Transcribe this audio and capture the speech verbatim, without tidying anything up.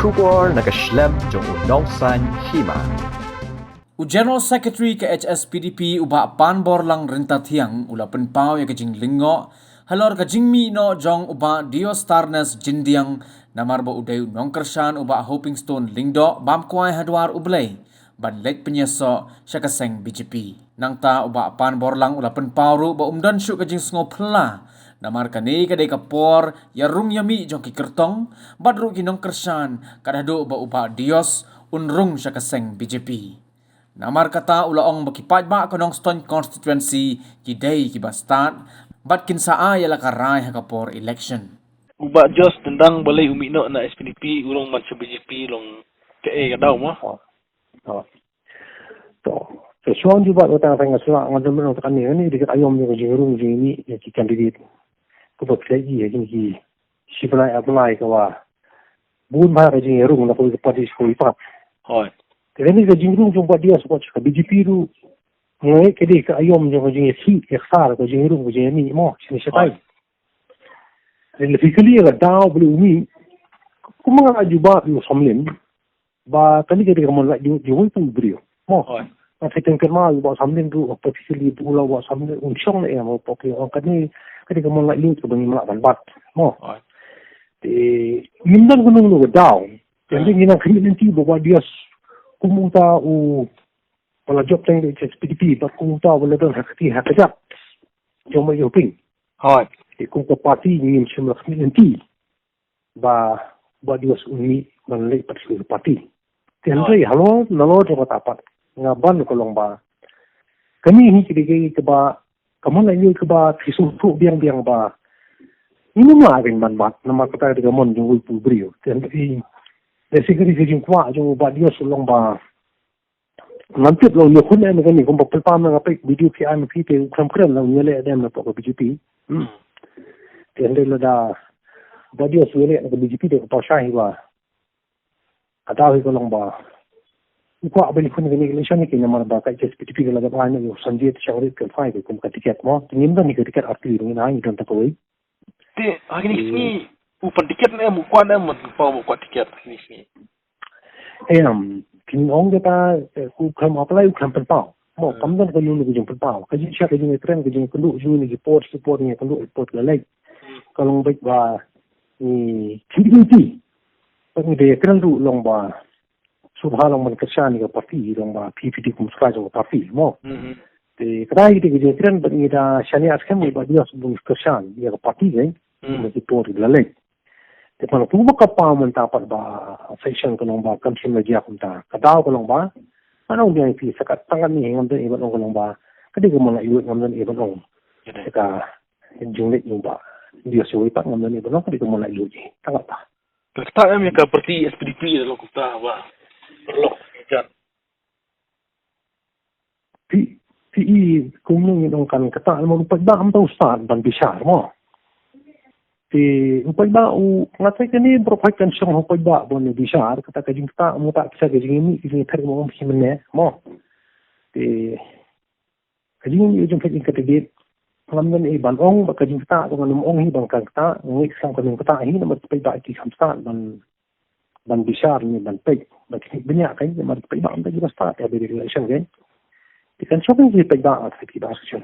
Khubor na ka shlem jong u Nongsaiñ Hima. U General Secretary ka H S P D P u Bah Panborlang Ryntathiang u la pynpaw ïa ka jinglyngngoh halor ka jingmih noh jong u Bah Diostarnes Jyndiang namar ba u dei u nongkyrshan u Bah Hopingstone Lyngdoh bam kwai ha dwar U Blei ban leit pynïasoh sha ka seng B J P. Nangta u Bah Panborlang u la pynpaw ruh ba um don shuh ka jingsngewphylla namar kane ka dei ka por ïarung ïamih jong ki kyrtong bad ruh ki nongkyrshan kat haduh ba u Bah Dios un rung sha ka seng B J P. Namar kata u la ong ba ki paidbah ka Nongstoiñ constituency ki dei kiba stad bad kin sa ai ïa la ka rai ha ka por election. U Bah Dios tang ba lei u mih noh na S P D P u long ban sha B J P long kaei ka daw mo. Oh. Oh. To, to shuwa ju ba tang tang shuwa ngan jam nang tekan ni ni dikit ayom ni ka jingrung jingmih ïa ki candidate. Ko ba phi ïa ki ki shi bnai ar bnai ka wa bun ba ka jingrung na ko ka party ko i pat. Hoi. Te ni ka jingrung jong Bah Dios ko ka B J P ruh. Ngai ka dei ka ayom jong ka jingïakhih ïaksar ka jingrung ka jingmih mo shini shatai. Hoi. Ni la phi kali ka daw beli umi. Kumba nga ju ba u samlin. Ba kali ka dei ka mon la ju ju wei pun briew. Mo. Hoi. Nga thei teng kyrma u Bah Samlin ruh, particularly u la u Bah Samlin un shong ne em, u pok ïa ong kane, kane ka mon la lut ka ba ngim lah ban bat. Mo. Hoi. Te ngim don ka nongno ka daw. Te hynrei ngi nang khmih lynti ba Bah Dios kum uta u ba la jop teng da H S P D P bad kum uta ba la don ha kti ha kajat jong ma ïoh ping. Hoi. Te kum ka party ngim shym la khmih lynti ba Bah Dios un mih ban leit pat sha ka party. Te hynrei halor nalor jong kata pat nga ban ka long ba kane hi ka dei ka ba ka mon la ïoh ka ba ki sngewthuh biang biang ba ngim lah ban ban bat namar kata ka dei ka mon jong u briew. Te hynrei da sing ka dei ka jingkwah jong u Bah Dios u long ba ngan tip long ïa khun em kane kumba pylpam na nga peit video P I M P te u khlem kren long ïa leh dem na pok ka B J P. Hmm. Te hynrei lada Bah Dios ïa leh na ka B J P te ka pawsha hi ba ka daw hi ka long ba u kwah ban khun kane election ni ki namar ba ka H S P D P ka la dap ai na u Sanjay Shangrit ka phai ka kum ka ticket mo. Te ngim don hi ka ticket arti ngin ai ngin don ta kawei. Te ha kine ki sngi u pan ticket ne em u kwah ne em u pan ticket ha kine ki sngi. Em, kin ong kata, eh, u khlem apply u khlem pynpaw. Mo, hmm, kam don ka nunu ka jingpynpaw. Ka jingshah ka jingtrei ka jingkynduh jingkynduh ki por ki por ki kynduh ki por la leh. Hmm. Ka long beit ba ni kin ti. Ba ni de kren ruh long ba shu ba long ban kyrshan ïa ka party long ba P P D kum sra jong ka party mo. Hmm. Te kata ïa ka jingkren ba ni da shaniah skhem ba Dios bun kyrshan ïa ka party kan. Hmm. Ba ki por la leh. Te pynban kumba ka pynpaw mynta pat ba faction ka long ba kam shym la jia kumta. Ka daw ka long ba. Ka long biang ïa phi sa ka tang katne ngam don ei ban ong ka long ba. Ka dei ka mon la ïoh ngam don ei ban ong. Ka dei. Sa ka jingleh ïa u Bah Dios ïa u pat ngam don ei ban ong ka dei ka mon la ïoh. Tang kata. Ka kata em ïa ka party S P D P la kumta ba. Paralok jan. Phi, phi i kumno ngin ong kan kata namar u paidbah um tang stad ban bishar mo. Te u paidbah u nga thei kane baroh phi kan shong ha u paidbah ban bishar kata ka jingkata mo ta kisa ka jingmih ka jingther mo um phi mynne mo. Te ka jingmih jong ka jingkata dei ngam don ei ban ong ba ka jingkata ngam ong hi ban kan kata ngi sam ka jingkata hi namar paidbah ki kham stad ban ban bishar ne ban peit ban khmih bniah kan ban peit ban da jubasta ya bi election kan. Te kan shong kan ji peit ba at ki ba action.